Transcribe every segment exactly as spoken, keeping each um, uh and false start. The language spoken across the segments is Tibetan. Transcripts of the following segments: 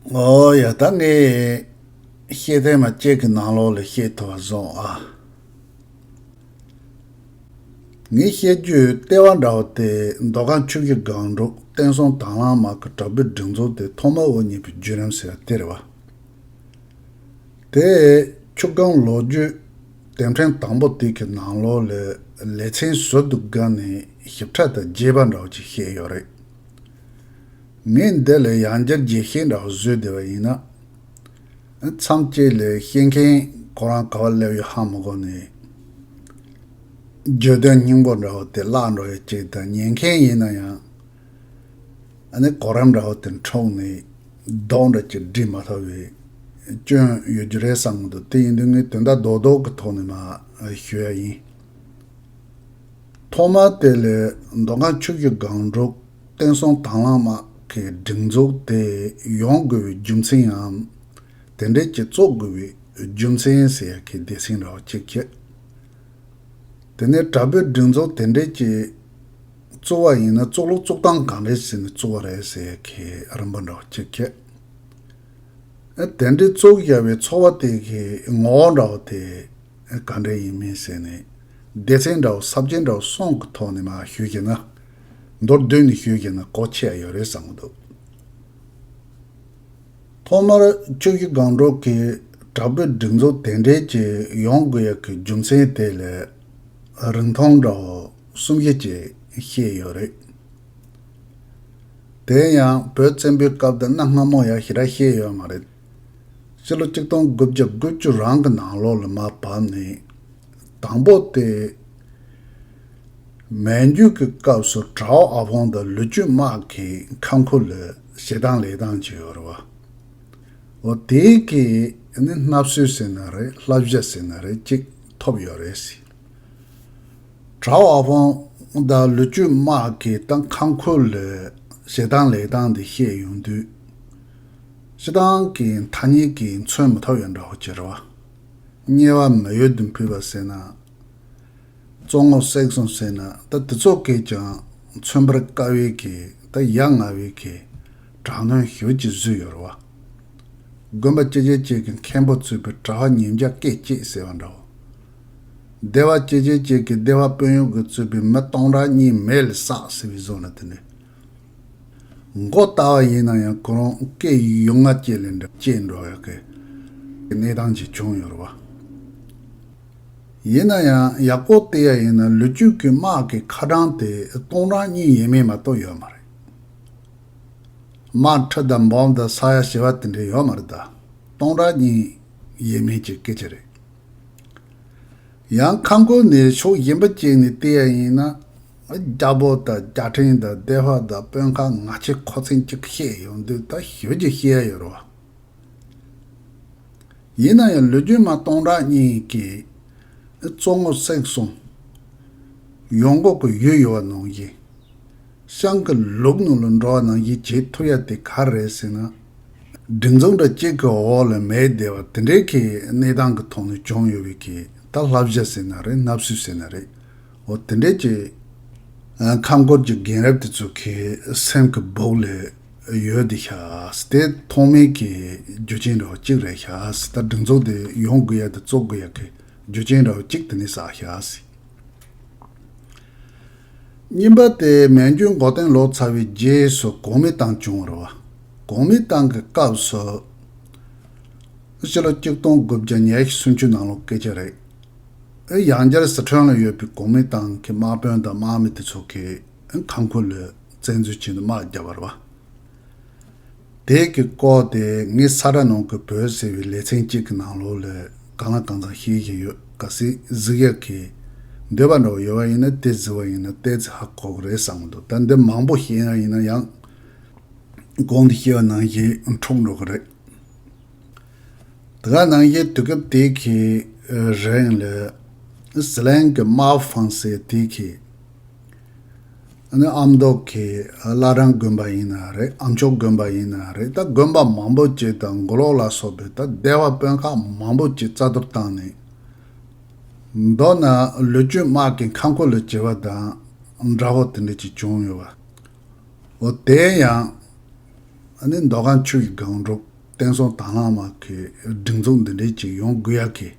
ཨོ་ཡ། ད་ངས་བཤད་ཐེངས་མ་གཅིག་གི་ནང་ལོགས་ལ་བཤད་ཐུབ་པ་བཟོ་ཨ། ངས་བཤད་རྒྱུའི་ལྟེ་བ་འདྲ་བོ་དེ་མདོ་ཁམས་ཆུ་བཞི་སྒང་དྲུག་བསྟན་སྲུང་དྭང་བླངས་དམག་གི་དྲག་པོའི་སྒྲིག་འཛུགས་དེ་ཐོག་མར་དབུ་བརྙེས་པའི་བརྒྱུད་རིམ་ཟེར་བ་དེ་རེད་བ། དེ་ཆུ་སྒང་ལོ་རྒྱུས་དེབ་ཕྲེང་དང་པོ་དེ་གི་ནང་ལོགས་ལ་ལེ་ཚན་ཟུར་དུ་བགོས་ནས་ཞིབ་ཕྲ་དང་རྒྱས་པ་འདྲ་བོ་ཅིག་བཤད་ཡོད་རེད། ངས་འདི་ལ་ཡང་བསྐྱར་རྒྱས་བཤད་འདྲ་བོ་བཟོས་བསྡད་པ་ཡིན་ན། མཚམས་གཅིག་ལ་བཤད་མཁན་ཁོ་རང་ག་བ་སླེབས་ཡོད་ཧ་མི་གོ་ནས། བརྗོད་དོན་སྙིང་པོ་འདྲ་བོ་དེ་བརླག་འགྲོ་ཡ་གཅིག་དང་། ཉན་མཁན་ཡིན་ན་ཡང་ཨ་ནི་གོ་རིམ་འདྲ་བོ་དེ་འཕྲོག་ནས་རྡོག་འདྲ་ཅིག་སྒྲིལ་མ་ཐུབ་པའི་སྐྱོན་ཡོད་རྒྱུ་རེད་བསམ་གི་འདུག་དེ་ཡིན་དུས་ངས་དོན་དག་རྡོག་རྡོག་གི་ཐོག་ནས་མར་ཞུ་ཡ་ཡིན། ཐོག་མར་དེ་ལ་མདོ་ཁམས་ཆུ་བཞི་སྒང་དྲུག་བསྟན་སྲུང་དྭང་བླངས་དམག་གི་སྒྲིག་འཛུགས་དེ་ཡོང་དགོས་པའི་རྒྱུ་མཚན་ཡང་། དེ་འདྲའི་ཅིག་བཙུགས་དགོས་པའི་རྒྱུ་མཚན་ཟེར་ཡ་གི་སྡེ་ཚན་འདྲ་བོ་གཅིག་བྱས། དེ་ནས་དྲག་པོའི་སྒྲིག་འཛུགས་དེ་འདྲའི་ཅིག་བཙུགས་པ་ཡིན་ན་བཙུགས་ལུགས་བཙུགས་སྟངས་ག་འདྲས་བྱས་ནས་བཙུགས་པ་རེད་ཟེར་ཡ་གི་རིམ་པ་འདྲ་བོ་གཅིག་བྱས། ཨ། དེ་འདྲའི་བཙུགས་བཞག་པའི་ཚོགས་པ་དེ་གི་ངོ་བོ་འདྲ་བོ་དེ་ག་འདྲ་ཡིན་མིན་ཟེར་ནས་སྡེ་ཚན་འདྲ་བོ་ས་བཅད་འདྲ་བོ་གསུམ་གི་ཐོག་ནས་མར་ཞུས་བྱས་ན། མདོར་བསྡུས་ནས་ཞུས་བྱས་ན་གོ་ཆོད་ཡ་ཡོད་རེད་བསམ་གི་འདུག་ཐོག་མར་ཆུ་བཞི་སྒང་དྲུག་གི་དྲག་པོའི་སྒྲིག་འཛུགས་དེ་འདྲའི་ཅིག་ཡོང་དགོས་ཡ་གི་རྒྱུ་མཚན་དེ་ལ་རིང་ཐུང་འདྲ་བོ་གསུམ་བཞི་ཅིག་བཤད་ཡོད་རེད། དེ་ཡང་བོད་བཙན་པོའི་སྐབས་དང་གནའ་སྔ་མོ་ཡང་ཞེ་དྲག་བཤད་ཡོད་མ་རེད། ཕྱི་ལོ་ཆིག་སྟོང་དགུ་བརྒྱ་དགུ་བཅུ་རང་གི་ནང་ལོགས་ལ་མར་བབས་ནས། དང་པོ་དེ། མན་ཇུ་གི་སྐབས་སུ་གྲའོ་ཨ་ཕོང་དང་ལུ་ཅུན་དམག་གི་ཁམས་ཁུལ་ལ་བྱེད་སྟངས་ལས་སྟངས་ཅིག་ཡོད་རེད་བ། འོ་དེའི་གི་ནི་སྣབས་སུལ་ཟེར་ན་རེད། བསླབ་བྱ་ཟེར་ན་རེད། ཅིག་ཐོབ་ཡོད་རེད་ཟེར། གྲའོ་ཨ་ཕོང་དང་ལུ་ཅུན་དམག་གི་ད་ཁམས་ཁུལ་ལ་བྱེད་སྟངས་ལས་སྟངས་འདི་བཤད་ཡོང་དུས། སྤྱིར་བཏང་གི་ཐ་སྙད་ཀྱིས་མཚོན་མི་ཐུབ་ཡ་འདྲ་བོ་ཅིག་རེད་བ། དམྱལ་བ་མི་ཡུལ་དུ་ཕུད་པ་ཟེར་ན། བཙོན་ངོགས་བསྲེགས་སོང་ཟེར་ན། ད་དེ་ཚོ་གིས་ཀྱང་མཚོན་པར་དཀའ་བའི་གི་ད་ཡ་ང་བའི་གི་དྲག་གནོན་ཞེ་པོ་ཅིག་བཟོས་ཡོད་རེད་བ། དགོན་པ་ཅི་བྱེད་ཅིག་གི་མཁན་པོ་གཙོས་པའི་གྲྭ་པ་ཉིས་བརྒྱ་སྐད་ཅིག་ཟེར་བ་འདྲ་བོ། སྡེ་པ་ཅི་བྱེད་ཅིག་གི་སྡེ་པ་དཔོན་གཡོག་གིས་གཙོས་པའི་མི་སྟོང་ཕྲག་གཉིས་མེ་ལ་བསྲེགས་ཟེར་བའི་བཟོ་འདྲ་དེ་འདྲ། མགོ་བཏགས་པ་ཡིན་ན་ཡང་ཁོ་རང་སྐད་ཡུ་ང་སྐད་ལས་འདྲ་སྐྱེས་འགྲོ་ཡག་གི་གནས་སྟངས་ཅིག་བྱུང་ཡོད་རེད་བ། ཡིན་ན་ཡང་ཡག་པོ་བལྟས་ཡ་ཡིན་ན་ལུ་ཅུན་གྱི་དམག་གི་ཁ་གྲངས་དེ་སྟོང་ཕྲག་གཉིས་ཡས་མས་མ་གཏོགས་ཡོད་མ་རེད། དམག་ཁྲི་དང་འབུམ་དང་ས་ཡ་བྱེ་བ་དེ་འདྲ་ཡོད་མ་རེད་ད། སྟོང་ཕྲག་གཉིས་ཡས་མས་ཀྱི་སྐད་ཆ་རེད། ཡང་ཁམས་ཁུལ་ནས་ཕྱོགས་གཞན་པ་ཅིག་ནས་བལྟས་ཡ་ཡིན་ན། རྒྱལ་པོ་དང་རྒྱལ་ཕྲན་དང་སྡེ་པ་དང་དཔོན་ཁག་ང་ཆེ་ཁོ་ཚན་གཅིག་བཤད་ཡོང་དུས་ད་ཞེ་པོ་ཅིག་བཤད་ཡ་ཡོད་རེད་བ། ཡིན་ན་ཡང་ལོ་རྒྱུས་མ་སྟོང་ཕྲག་གཉིས་ཀྱིས་བཙོན་ངོགས་བསྲེགས་སོང་། ཡོང་སྒོ་གི་ཡུལ་ཡོད་པ་ནང་བཞིན། ཤང་གི་ལུག་ནང་ལ་འགྲོ་བ་ནང་བཞིན་བྱེད་ཐུབ་ཡ་དེ་ག་རེ་རེད་ཟེར་ན། སྒྲིག་འཛུགས་འདྲ་གཅིག་གི་འོག་ལ་མེད་བསྡད་པ་དེ་འདྲའི་གི་གནས་སྟངས་ཀྱི་ཐོག་ནས་བྱུང་ཡོད་པའི་གི་ད་བསླབ་བྱ་ཟེར་ན་རེད། སྣབས་སུལ་ཟེར་ན་རེད། འོ་དེ་འདྲའི་གི་ཁམས་སྐོར་གྱི་རྒན་རབས་དེ་ཚོ་གི་སེམས་ཀྱི་སྦུག་ལ་ཡོད་དེ་ཤག་དེ་ཐོག་མའི་གི་རྒྱུ་རྐྱེན་འདྲ་བོ་གཅིག་རེད་ཤག་ད་སྒྲིག་འཛུགས་དེ་ཡོང་དགོས་ཡ་དེ་བཙུགས་དགོས་ཡ་གི་རྒྱུ་རྐྱེན་འདྲ་བོ་གཅིག་དེ་ནས་བསགས་ཤག་གཉིས་པ་དེ་མན་ཇུ་འགོ་བསྟེན་ལོག་ཚར་བའི་རྗེས་སུ་གོང་མའི་ཏང་བྱུང་བ་རེད་བ། གོང་མའི་ཏང་གི་སྐབས་སུ། ཕྱི་ལོ་ཆིག་སྟོང་དགུ་བརྒྱ་ཉི་ཤུ་སུམ་ཅུ་ནང་ལོགས་སྐད་ཆ་རེད། ཨེ་ཡང་བསྐྱར་ཟི་ཁྲོན་ལ་ཡོད་པའི་གོང་མའི་ཏང་གི་དམག་དཔོན་དང་དམག་མི་དེ་ཚོ་གིས་ཁམས་ཁུལ་ལ་བཙན་འཛུལ་བྱས་ནས་དམག་བརྒྱབ་པ་རེད་བ། དེ་གི་སྐོར་དེ་ངས་ས་ར་ནང་གི་བོད་ཟེར་བའི་ལེ་ཚན་གཅིག་གི་ནང་ལོགས་ལ་གང་ལ་གང་འཚམ་བཤད་བཞིན་ཡོད། གལ་སྲིད་གཟིགས་ཡག་གི་འདོད་པ་འདྲ་བོ་ཡོད་པ་ཡིན་ན་དེ་གཟིགས་པ་ཡིན་ན་ཏོག་ཙམ་ཧ་གོ་གི་རེད་བསམ་གི་འདུག་ད་འདི་མང་པོ་བཤད་ཡག་ཡིན་ན་ཡང་གོང་དུ་བཤད་པ་ནང་བཞིན་འཁྲུག་འགྲོ་གི་རེད། དེ་ག་ནང་བཞིན་དུས་སྐབས་དེ་གི་རིང་ལ་ཟི་ལིང་གི་དམག་དཔོན་ཟེར་དེ་གི་ཨ་ནི་ཨ་མདོ་གི་བླ་བྲང་དགོན་པ་ཡིན་ན་རེད། ཨ་མཆོག་དགོན་པ་ཡིན་ན་རེད། ད་དགོན་པ་མང་པོ་ཅིག་དང་མགོ་ལོག་ལ་སོགས་པའི་ད་སྡེ་པ་དཔོན་ཁག་མང་པོ་ཅིག་རྩ་གཏོར་བཏང་ནས། མདོར་ན་ལུ་ཅུན་དམག་གི་ཁམས་ཁུལ་ལ་བྱེད་པ་དང་འདྲ་བོ་དེ་འདྲ་ཅིག་བྱུང་ཡོད་པ། འོ་དེ་ཡང་ཨ་ནི་མདོ་ཁམས་ཆུ་བཞི་སྒང་དྲུག་ བསྟན་སྲུང་དྭང་བླངས་མ་གི་སྒྲིག་འཛུགས་འདི་འདྲའི་ཅིག་ཡོང་དགོས་ཡ་གི།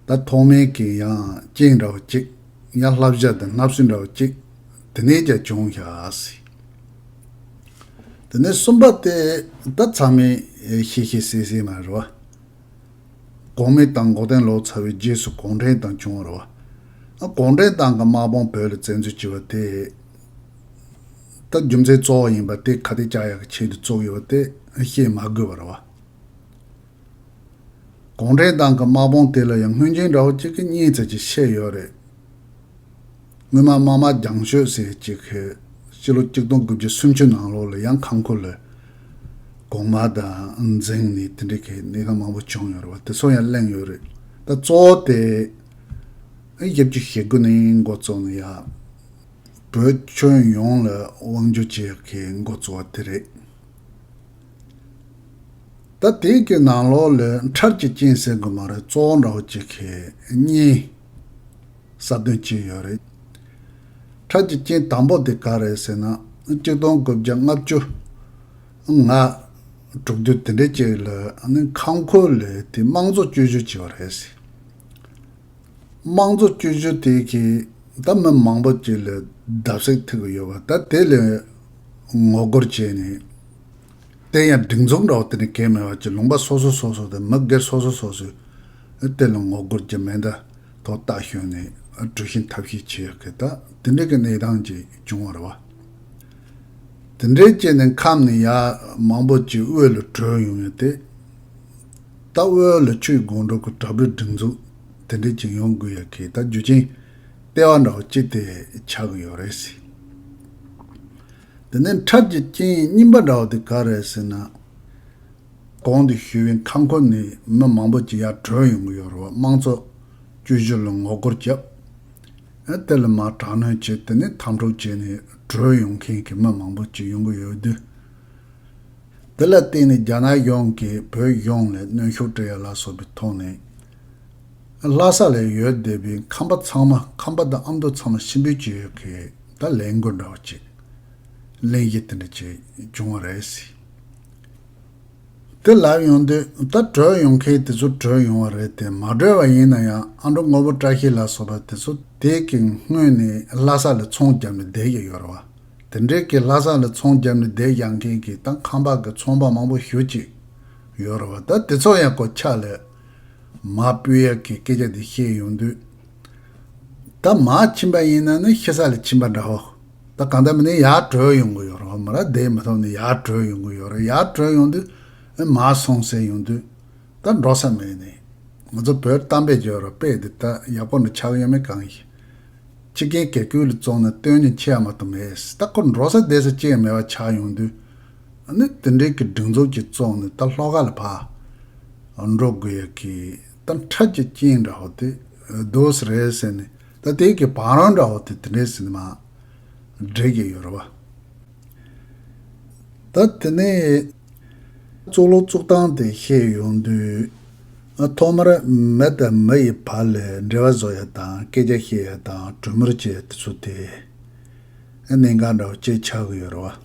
ད་ཐོག་མའི་གི་ཡང་རྐྱེན་འདྲ་བོ་ཅིག་ཡང་བསླབ་བྱ་དང་བསླབ་སྲོལ་འདྲ་བོ་ཅིག་དེ་ནས་ཀྱང་བྱུང་ཤག་ཟེར། དེ་ནས་གསུམ་པ་དེ་ད་ཚང་མས་ཤེས་ཤེས་གསལ་གསལ་མ་རེད་བ། གོང་མའི་དང་འགོག་བདེན་ལོག་ཚར་བའི་རྗེས་སུ་གུང་ཁྲན་ཏང་བྱུང་བ་རེད་བ། ཨ་གུང་ཁྲན་ཏང་གི་དམག་དཔུང་བོད་ལ་བཙན་འཛུལ་བྱས་པ་དེ། ད་རྒྱུ་མཚན་གཙོ་བོ་ཡིན་པ་དེ་ཁ་གཏད་བཅག་ཡག་གི་ཆེད་དུ་བཙུགས་ཡོད་པ་དེ་བཤད་མ་དགོས་པ་རེད་བ། གུང་ཁྲན་ཏང་གི་དམག་དཔུང་དེ་ལ་ཡང་སྔོན་རྗེས་འདྲ་བོ་གཅིག་གི་གཉིས་ཙམ་ཅིག་བཤད་ཡོད་རེད། སྔོན་མ་དམག་དམག་རྒྱང་ཤོས་ཟེར་གཅིག་གི་ཕྱི་ལོ་ཆིག་སྟོང་དགུ་བརྒྱ་སུམ་ཅུ་ནང་ལོགས་ལ་ཡང་ཁམས་ཁུལ་ལ་གོང་མ་དང་འཛིང་ནས་དེ་འདྲའི་གི་གནས་སྟངས་མང་པོ་བྱུང་ཡོད་རེད་བ། དེ་ཚོ་ཡང་གླེང་ཡོད་རེད། ད་གཙོ་བོ་དེ་བཞི་བཅུ་ཞེ་དགུ་ནས་འགོ་བཙུགས་ནས་ཡ་བོད་ཁྱོན་ཡོངས་ལ་དབང་སྒྱུར་བྱེད་ཡག་གི་འགོ་བཙུགས་པ་དེ་རེད། ད་དེའི་གི་ནང་ལོགས་ལ་འཕྲལ་གྱི་རྐྱེན་ཟེར་དགོས་མ་རེད། གཙོ་བོ་འདྲ་བོ་གཅིག་གི་གཉིས་གསལ་སྟོན་བྱས་ཡོད་རེད། འཕྲལ་གྱི་རྐྱེན་དང་པོ་དེ་ག་རེད་ཟེར་ན། ཆིག་སྟོང་དགུ་བརྒྱ་ལྔ་བཅུ་ང་དྲུག་དུས་དེ་འདྲའི་ཅིག་ལ་ནི་ཁམས་ཁུལ་ལ་དེ་དམངས་གཙོ་བཅོས་བསྒྱུར་བྱས་པ་རེད་ཟེར། དམངས་གཙོ་བཅོས་བསྒྱུར་དེ་གིས་ད་མི་མང་པོ་ཅིག་ལ་བརྡབ་གསིག་ཐེབས་ཀྱི་ཡོད་པ། ད་དེ་ལ་ངོ་རྒོལ་བྱས་ནས། དེ་ཡང་སྒྲིག་འཛུགས་འདྲ་བོ་དེ་འདྲ་གང་མེད་པ་ཅིག་ལུང་པ་སོ་སོ་སོ་སོ་དང་མི་སྒེར་སོ་སོ་སོ་སོས་དེ་ལ་ངོ་རྒོལ་གྱི་མེ་མདའ་ཐོག་རྟ་ཞོན་ནས་གྲུ་བཞི་འཐབ་བཞེས་བྱེད་ཡག་གི་ད་དེ་འདྲ་གི་གནས་སྟངས་ཅིག་བྱུང་བ་རེད་བ། དེ་འདྲའི་བྱས་ནས་ཁམས་ནས་ཡར་མང་པོ་ཅིག་དབུས་ལ་བྲོས་ཡོང་ཡོད་དེ། ད་དབུས་ལ་ཆུའི་སྒང་དྲུག་གི་དྲག་པོའི་སྒྲིག་འཛུགས་དེ་འདྲ་ཅིག་ཡོང་དགོས་ཡག་གི་ད་རྒྱུ་རྐྱེན་ལྟེ་བ་འདྲ་བོ་གཅིག་དེ་ཆགས་ཀྱི་ཡོད་རེད་ཟེར། དེ་ནས་འཕྲལ་གྱི་རྐྱེན་གཉིས་པ་འདྲ་བོ་དེ་ག་རེད་ཟེར་ན། གོང་དུ་ཞུས་པའི་ཁམས་ཁུལ་ནས་མི་མང་པོ་ཅིག་ཡར་བྲོས་ཡོང་གི་ཡོད་རེད་བ། དམངས་གཙོ་བཅོས་བསྒྱུར་ལ་ངོ་རྒོལ་བརྒྱབ། ཨ་དེ་ལ་མར་དྲག་གནོན་བྱས། དེ་ནས་དམ་དྲག་བྱས་ནས་བྲོས་ཡོང་མཁན་གྱི་མི་མང་པོ་ཅིག་ཡོང་གི་ཡོད་དུས། དེ་ལ་བརྟེན་ནས་རྒྱ་ནག་གཞུང་གིས་བོད་གཞུང་ལ་གནོན་ཤུགས་སྤྲད་ཡ་ལ་སོགས་པའི་ཐོག་ནས། ལྷ་ས་ལ་ཡོད་བསྡད་པའི་ཁམས་པ་ཚང་མ། ཁམས་པ་དང་ཨ་མདོ་ཚང་མ་ཕྱིར་འབུད་བྱེད་ཡག་གི་ད་ལས་འགུལ་འདྲ་བོ་ཅིག་གླེང་གཞི་དེ་འདྲ་ཅིག་བྱུང་བ་རེད་ཟེར། དེ་ལབ་ཡོང་དུས་ད་བྲོས་ཡོང་མཁན་དེ་ཚོ་བྲོས་ཡོང་བ་རེད་དེ། མ་བྲོས་པ་ཡིན་ན་ཡང་ཨ་འབྲུག་དངོས་པོ་བཀྲ་ཤིས་ལ་སོགས་པ་དེ་ཚོ་དེ་གི་སྔོན་ནས་ལྷ་ས་ལ་ཚོང་བརྒྱབ་ནས་བསྡད་ཀྱི་ཡོད་རེད་བ། དེ་འདྲའི་གི་ལྷ་ས་ལ་ཚོང་བརྒྱབ་ནས་བསྡད་བཞག་མཁན་གྱི་ད་ཁམས་པ་གི་ཚོང་པ་མང་པོ་ཞེ་ཅིག་ཡོད་རེད་བ། ད་དེ་ཚོ་ཡང་ཁོ་ཕྱག་ལ་མར་ཕུད་ཡག་གི་སྐད་ཆ་དེ་བཤད་ཡོང་དུས། ད་མར་ཕྱིན་པ་ཡིན་ན་ནི་ཤི་ས་ལ་ཕྱིན་པ་འདྲ་བོ། ད་གང་ལྟར་མིན་ན་ཡར་བྲོས་ཡོང་གི་ཡོད་རེད་བ། མ་ར་བསྡད་མི་ཐུབ་ནས་ཡར་བྲོས་ཡོང་གི་ཡོད་རེད། ཡར་བྲོས་ཡོང་དུས་མར་སོང་ཟེར་ཡོང་དུས། ད་འགྲོ་ས་མེད་ནས། ང་ཚོ་བོད་གཏམ་དཔེ་བརྗོད་རོགས། དཔེ་འདི་ད་ཡག་པོ་འདྲ་ཆགས་ཡོད་མེད་གང་ཡིན། ཁྱི་རྒན་གེ་ཁུལ་ལ་བཙོང་ན་སྟོན་ཉིན་ཆད་ཡ་མ་གཏོགས་མེད། ད་ཁོ་འགྲོ་ས་བསྡད་ས་ཅི་ཡང་མེད་པ་ཆགས་ཡོང་དུས། ཨ་ནི་དེ་འདྲའི་གི་སྒྲིག་འཛུགས་ཅིག་བཙུགས་ནས་ད་ལྷོ་ཁ་ལ་ཕར་འགྲོ་དགོས་ཡ་གི་ད་འཕྲལ་གྱི་རྐྱེན་འདྲ་བོ་དེ་འདུག་སེ་རེད་ཟེར་ནས། ད་དེ་གི་བང་རིམ་འདྲ་བོ་དེ་དེ་འདྲས་ཟེར་ནས་མར་འགྲིག་གི་ཡོད་རེད་བ། ད་དེ་ནས་གཙུག་ལག་བཙུགས་སྟངས་དེ་བཤད་ཡོང་དུས། ཐོག་མར་མི་དང་མི་ཡི་བར་ལ་འབྲེལ་བ་བཟོ་ཡ་དང་། སྐད་ཆ་བཤད་ཡ་དང་། གྲོས་མོལ་བྱེད་ཡ་དེ་ཚོ་དེ་གནད་འགག་འདྲ་བོ་ཅིག་ཆགས་ཀྱི་ཡོད་རེད་བ།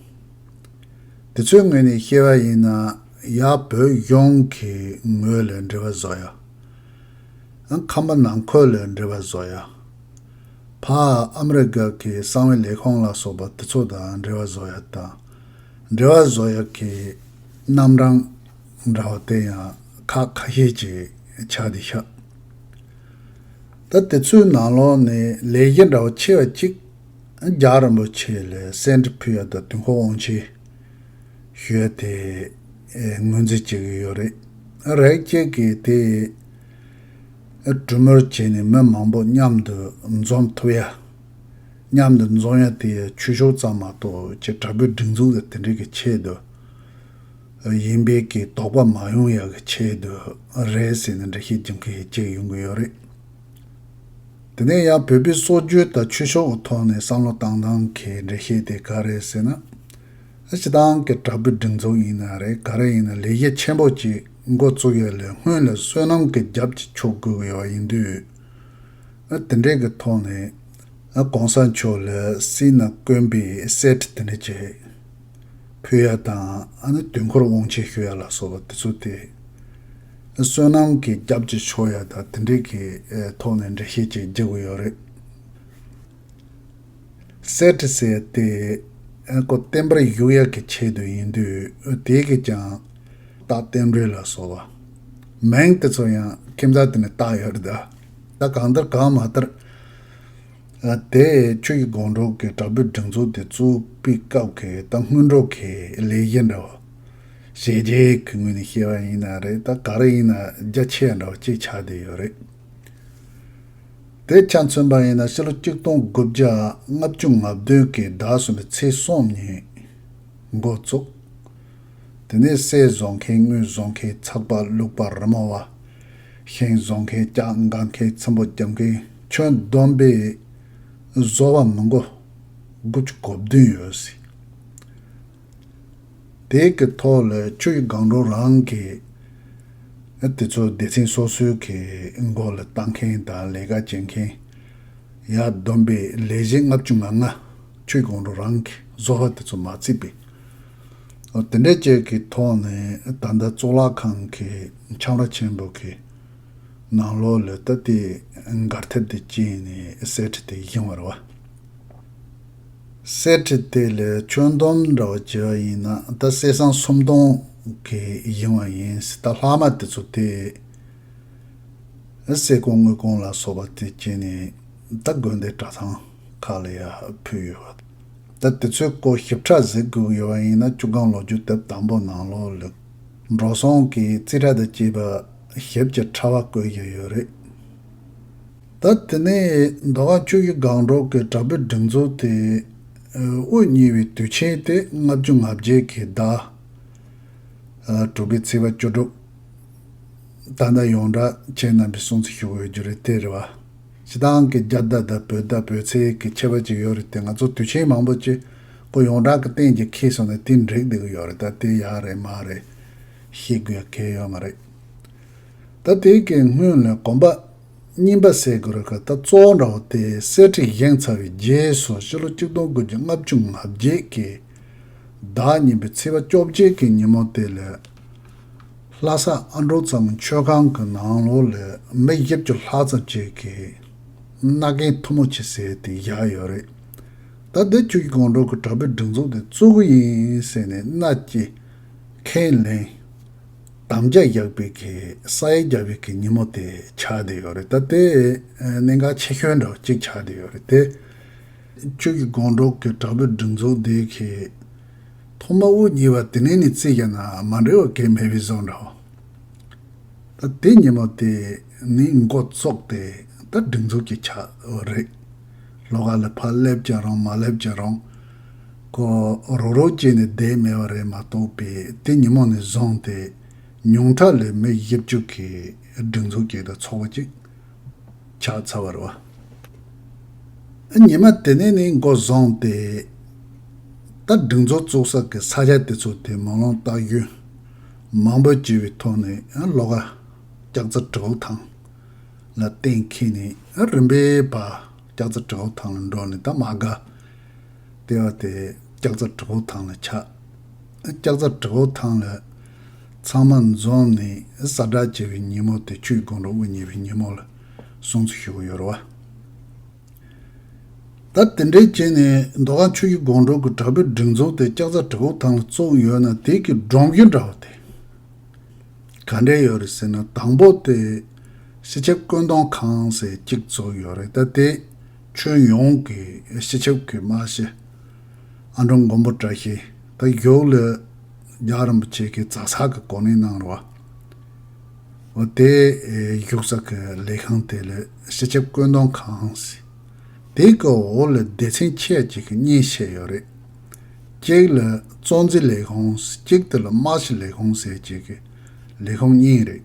དེ་ཚོའི་ངོས་ནས་བཤད་པ་ཡིན་ན། ཡར་བོད་གཞུང་གི་ངོས་ལ་འབྲེལ་བ་བཟོ་ཡ། ཁམས་པ་ནང་ཁུལ་ལ་འབྲེལ་བ་བཟོ་ཡ། ཕར་ཨ་མི་རི་ཀ་གི་གསང་བའི་ལས་ཁུངས་ལ་སོགས་པ་དེ་ཚོ་དང་འབྲེལ་བ་བཟོ་ཡ་དང་། འབྲེལ་བ་བཟོ་ཡ་གི་རྣམ་གྲངས་འདྲ་བ་དེ་ཡང་ཁག་ཁ་ཤས་ཅིག་ཆགས་བསྡད་ཤག་ད་དེ་ཚོའི་ནང་ལོགས་ནས་ལས་གཞི་འདྲ་བོ་ཆེ་བ་གཅིག་རྒྱལ་བ་རིན་པོ་ཆེ་ལ་གསོལ་འདེབས་ཕུལ་ཡ་དང་དུས་འཁོར་དབང་ཆེན་ཞུ་ཡ་དེ་ངོས་འཛིན་བྱེད་ཀྱི་ཡོད་རེད། རེད། ཁྱེད་ཀྱིས་དེ་གྲོས་མོལ་བྱས་ནས་མི་མང་པོ་མཉམ་དུ་འཛོམས་ཐུབ་ཡ། མཉམ་དུ་འཛོམས་ཡ་དེ་ཆོས་ཕྱོགས་ཙམ་མ་གཏོགས་ཀྱི་དྲག་པོའི་སྒྲིག་འཛུགས་དེ་འདྲའི་གི་ཆེད་དུ་ཡིན་པའི་གི་དོགས་པ་མ་ཡོང་ཡ་གི་ཆེད་དུ་རེད་ཟེར་ནས་འགྲེལ་བཤད་རྒྱག་མཁན་ཅིག་ཡོང་གི་ཡོད་རེད། དེ་ནས་ཡང་བོད་པའི་སྲོལ་རྒྱུན་དང་ཆོས་ཕྱོགས་ཀྱི་ཐོག་ནས་བསམ་བློ་བཏང་སྟངས་ཀྱི་འགྲེལ་བཤད་དེ་ག་རེ་རེད་ཟེར་ན། སྤྱིར་བཏང་གི་དྲག་པོའི་སྒྲིག་འཛུགས་ཡིན་ན་རེད། ག་རེ་ཡིན་ན་ལས་གཞི་ཆེན་པོ་ཅིག་འགོ་བཙུགས་ཡ་ལ་སྔོན་ལ་བསོད་ནམས་ཀྱི་རྒྱབ་ཀྱི་ཕྱོགས་དགོས་ཀྱི་ཡོད་པ་ཡིན་དུས། དེ་འདྲའི་གི་ཐོག་ནས་གོང་ས་མཆོག་ལ་སྲིད་ན་དཀོན་པའི་གསེར་ཁྲི་དེ་འདྲ་ཅིག་ ཕུལ་ཡ་དང་ཨ་ནི་དུས་འཁོར་དབང་ཆེན་ཞུ་ཡ་ལ་སོགས་པ་དེ་ཚོ་དེ་བསོད་ནམས་ཀྱི་རྒྱབ་ཀྱི་ཆོག་ཡ་དང་དེ་འདྲའི་གི་ཨེ་ཐོག་ནས་འགྲེལ་བཤད་ཅིག་རྒྱག་གི་ཡོད་རེད། སེ་ཁྲི་ཟེར་ཏེ་ཨེ་ཁོ་བརྟན་པར་བཞུགས་ཡ་གི་ཆེད་དུ་ཡིན་དུས་དེ་གི་ཀྱང་རྟགས་རྟེན་འབྲེལ་ལ་སོགས་པ་མིང་དེ་ཚོ་ཡང་ཁྱིམ་ཚང་དེ་ནས་བཏགས་ཡོད་རེད་ད། ད་གང་ལྟར་གང་མ་ལྟར། ཨ་དེ་ཆོས་ཀྱི་སྒོམ་སྒྲུབ་ཀྱི་དྲག་པོའི་སྒྲིག་འཛུགས་དེ་བཙུགས་པའི་སྐབས་ཀྱི་ད་སྔོན་འགྲོ་གི་ལས་གཞི་འདྲ་བོ། ཞལ་བརྒྱད་ཀྱི་ངོས་ནས་བཤད་པ་ཡིན་ན་རེད། ད་ག་རེ་ཡིན་ན་རྒྱ་ཆེ་འདྲ་བོ་གཅིག་ཆགས་བསྡད་ཡོད་རེད། དེ་ཆ་མཚོན་པ་ཡིན་ན་ཕྱི་ལོ་ཆིག་སྟོང་དགུ་བརྒྱ་ལྔ་བཅུ་ང་བདུན་གྱི་ཟླ་གསུམ་པའི་ཚེས་གསུམ་ཉིན་འགོ་བཙུགས། དེ་ནས་སྲས་བཟོ་མཁན། དངུལ་བཟོ་མཁན། ཚགས་པ། ལུག་པ། རི་མོ་བ། ཤིང་བཟོ་མཁན། ལྕགས་འགག་མཁན། ཚེམ་བུ་རྒྱབ་མཁན། ཁྱོན་བསྡོམས་པས་བཟོ་བ་མི་མགོ་དགུ་བཅུ་གོ་བདུན་ཡོད་ཟེར། དེའི་གི་ཐོག་ལ་ཆོས་ཀྱི་སྒང་དྲུག་རང་གི་དེ་ཚོ་སྡེ་ཚན་སོ་སོའི་གི་མགོ་ལ་བཏང་མཁན་དང་ལས་ཀ་བྱེད་མཁན། ཡར་བསྡོམས་པའི་ལས་གཞི་ལྔ་བཅུ་ང་ལྔ་ཆོས་སྒང་དྲུག་རང་གི་བཟོ་བ་དེ་ཚོ་མ་བརྩིས་པའི། འོ་དེ་འདྲའི་ཅིག་གི་ཐོག་ནས་ད་ལྟ་གཙུག་ལག་ཁང་གི་ཁྱམས་ར་ཆེན་པོ་གི་ནང་ལོགས་ལ་ད་དེ་མགར་ཐབས་དེ་བཅས་ནས་གསེར་ཁྲི་དེ་བཞེངས་པ་རེད་བ། གསེར་ཁྲི་དེ་ལ་ཁྱོན་བསྡོམས་འདྲ་བ་བྱས་པ་ཡིན་ན་ད་གསེར་སྲང་སུམ་སྟོང་གི་བཞེངས་པ་ཡིན། ད་ལྷག་མ་དེ་ཚོ་དེ། སེ་ཀོང་དངུལ་ཀོང་ལ་སོགས་པ་དེ་བྱས་ནས་ད་དགོན་སྡེ་གྲྭ་ཚང་ཁག་ལ་ཡང་ཕུལ་ཡོད་པ། ད་དེ་ཚོའི་སྐོར་ཞིབ་ཕྲ་གཟིགས་དགོས་ཡོད་པ་ཡིན་ན་བཅུ་སྒང་ལོ་རྒྱུས་དེབ་དང་པོ་ནང་ལོགས་ལ་འགྲོ་སོང་གི་རྩིས་ཁྲ་དང་བཅས་པ་ཞིབ་ཀྱི་ཕྲ་བ་བཀོད་བཞག་ཡོད་རེད། ད་དེ་ནས་མདོ་ཁམས་ཆོས་ཀྱི་སྒང་དྲུག་གི་དྲག་པོའི་སྒྲིག་འཛུགས་དེ་དབུ་བརྙེས་པའི་དུས་ཆེན་དེ་ལྔ་བཅུ་ང་བརྒྱད་ཀྱི་ཟླ་དྲུག་པའི་ཚེས་པ་བཅུ་དྲུག་ད་ལྟ་ཡོངས་གྲགས་ཁྱེད་རྣམ་པས་སྲུང་བརྩི་ཞུ་དགོས་རྒྱུ་རེད། དེ་རེད་བ། སྤྱིར་བཏང་གི་རྒྱ་བརྡ་དང་བོད་བརྡ་བོད་ཚིག་གི་ཁྱད་པར་ཅིག་ཡོད་རེད་དེ། ང་ཚོ་དུས་ཆེན་མང་པོ་ཅིག་ཁོ་ཡོངས་གྲགས་ཀྱི་སྟེང་གི་ཁྱེར་སོང་ནས་དེ་འགྲིག་བསྡད་ཀྱི་ཡོད་རེད། ད་དེ་ཡག་རེད་མ་རེད་ཤེས་དགོས་གལ་ཡོད་མ་རེད། ད་དེ་གི་སྔོན་ལ་གོམ་པ་རྙིང་པ་ཟེར་དགོས་རེད་ག་ད་གཙོ་བོ་འདྲ་བོ་དེ་གསེར་ཁྲི་བཞེངས་ཚར་བའི་རྗེས་སུ་ཕྱི་ལོ་ཆིག་སྟོང་དགུ་བརྒྱ་ལྔ་བཅུ་ང་བརྒྱད་ཀྱི་ཟླ་གཉིས་པའི་ཚེས་པ་བཅོ་བརྒྱད་ཀྱི་ཉིན་མོ་དེ་ལ་ལྷ་ས་ཨ་འབྲུག་ཚང་མཆོད་ཁང་གི་ནང་ལོགས་ལ་མི་བཞི་བཅུ་ལྷག་ཙམ་ཅིག་གིས་མནའ་གན་མཐུ་མོ་ཆེ་ཟེར་དེ་བཞག་ཡོད་རེད། ད་འདི་ཆོས་ཀྱི་སྒང་དྲུག་གི་དྲག་པོའི་སྒྲིག་འཛུགས་དེ་བཙུགས་ཀྱི་ཡིན་ཟེར་ནས་མནའ་སྐྱེལ་ཁས་ལེན། དམ་བཅའ་བཞག་པའི་གི་ས་ཡིག་བརྒྱབ་པའི་གི་ཉིན་མོ་དེ་ཆགས་བསྡད་ཡོད་རེད། ད་དེ་གནད་འགག་ཆེ་ཤོས་འདྲ་བོ་གཅིག་ཆགས་བསྡད་ཡོད་རེད་དེ། ཆོས་ཀྱི་སྒང་དྲུག་གི་དྲག་པོའི་སྒྲིག་འཛུགས་དེ་གི་ཐོག་མ་དབུ་བརྙེས་པ་དེ་ནས་ནི་བརྩིས་བཞག་ན་མ་འགྲིག་པ་གང་ཡང་མེད་པའི་བཟོ་འདྲ་བོ། ད་དེ་ཉིན་མོ་དེ་ནི་འགོ་བཙུགས་ཏེ་ད་སྒྲིག་འཛུགས་ཀྱི་ཆ་རེད། ལོགས་ཀ་ལ་ཕར་སླེབས་ཀྱང་རུང་མ་སླེབས་ཀྱང་རུང་། ཁོ་རུག་རུག་བྱས་ནས་བསྡད་མེད་པ་རེད་མ་གཏོགས་པའི་དེ་ཉིན་མོ་ནས་བཟུང་སྟེ་ཉུང་མཐའ་ལ་མི་བཞི་བཅུ་གི་སྒྲིག་འཛུགས་ཀྱི་ད་ཚོགས་པ་ཅིག་ཆགས་ཚར་བ་རེད་བ། ཉི་མ་དེ་ནས་ནི་འགོ་བཟུང་སྟེ། ད་སྒྲིག་འཛུགས་བཙུགས་ས་གི་ས་ཆ་དེ་ཚོ་དེ་མ་ལོང་རྟགས་ཡོད་མང་པོ་བྱས་པའི་ཐོག་ནས་ལོགས་ཀ་ལྕགས་རྩེ་གྲི་གུ་ཐང་ལ་གཏན་འཁེལ་ནས་རིམ་པས་ཕར་ལྕགས་རྩེ་གྲི་གུ་ཐང་ལ་འགྲོ་ནས་ད་མ་དགའ། དེ་བ་དེ་ལྕགས་རྩེ་གྲི་གུ་ཐང་ལ་ཆགས། ལྕགས་རྩེ་གྲི་གུ་ཐང་ལ་ཚང་མ་འཛོམས་ནས་གསལ་བསྒྲགས་བྱས་པའི་ཉིན་མོ་དེ་ཆོས་སྒང་དྲུག་དབུ་བརྙེས་པའི་ཉིན་མོ་ལ་སྲུང་བརྩི་ཞུ་གི་ཡོད་རེད་བ། ད་དེ་འདྲའི་བྱས་ནས་མདོ་ཁམས་ཆོས་ཀྱི་སྒང་དྲུག་གི་དྲག་པོའི་སྒྲིག་འཛུགས་དེ་ལྕགས་རྩེ་གྲི་གུ་ཐང་ལ་བཙུགས་ཡོད་ན་དེ་གི་སྒྲོམ་གཞི་འདྲ་བ་དེ་ག་འདྲས་ཡོད་རེད་ཟེར་ན། དང་པོ་དེ་སྤྱི་ཁྱབ་བཀོད་འདོམས་ཁང་ཟེར་གཅིག་བཙུགས་ཡོད་རེད། ད་དེ་ཁྱོན་ཡོངས་ཀྱི་སྤྱི་ཁྱབ་ཀྱི་སྨྲ་ཤེས་ཨ་འབྲུག་མགོན་པོ་བཀྲ་ཤིས་ད་བཞུགས་ལ་རྒྱལ་བ་རིན་པོ་ཆེ་གི་ཛ་ས་གི་གོ་གནས་གནང་རེད་བ། འོ་དེ་བཞུགས་ས་གི་ལས་ཁང་དེ་ལ་སྤྱི་ཁྱབ་བཀོད་འདོམས་ཁང་ཟེར། དེ་གི་འོག་ལ་སྡེ་ཚན་ཆེ་ཅིག་གི་གཉིས་བཤད་ཡོད་རེད། གཅིག་ལ་གཙོ་འཛིན་ལས་ཁུངས་ཟེར། གཅིག་དེ་ལ་སྨྲ་ཤེས་ལས་ཁུངས་ཟེར་ཅིག་གི་ལས་ཁུངས་གཉིས་རེད།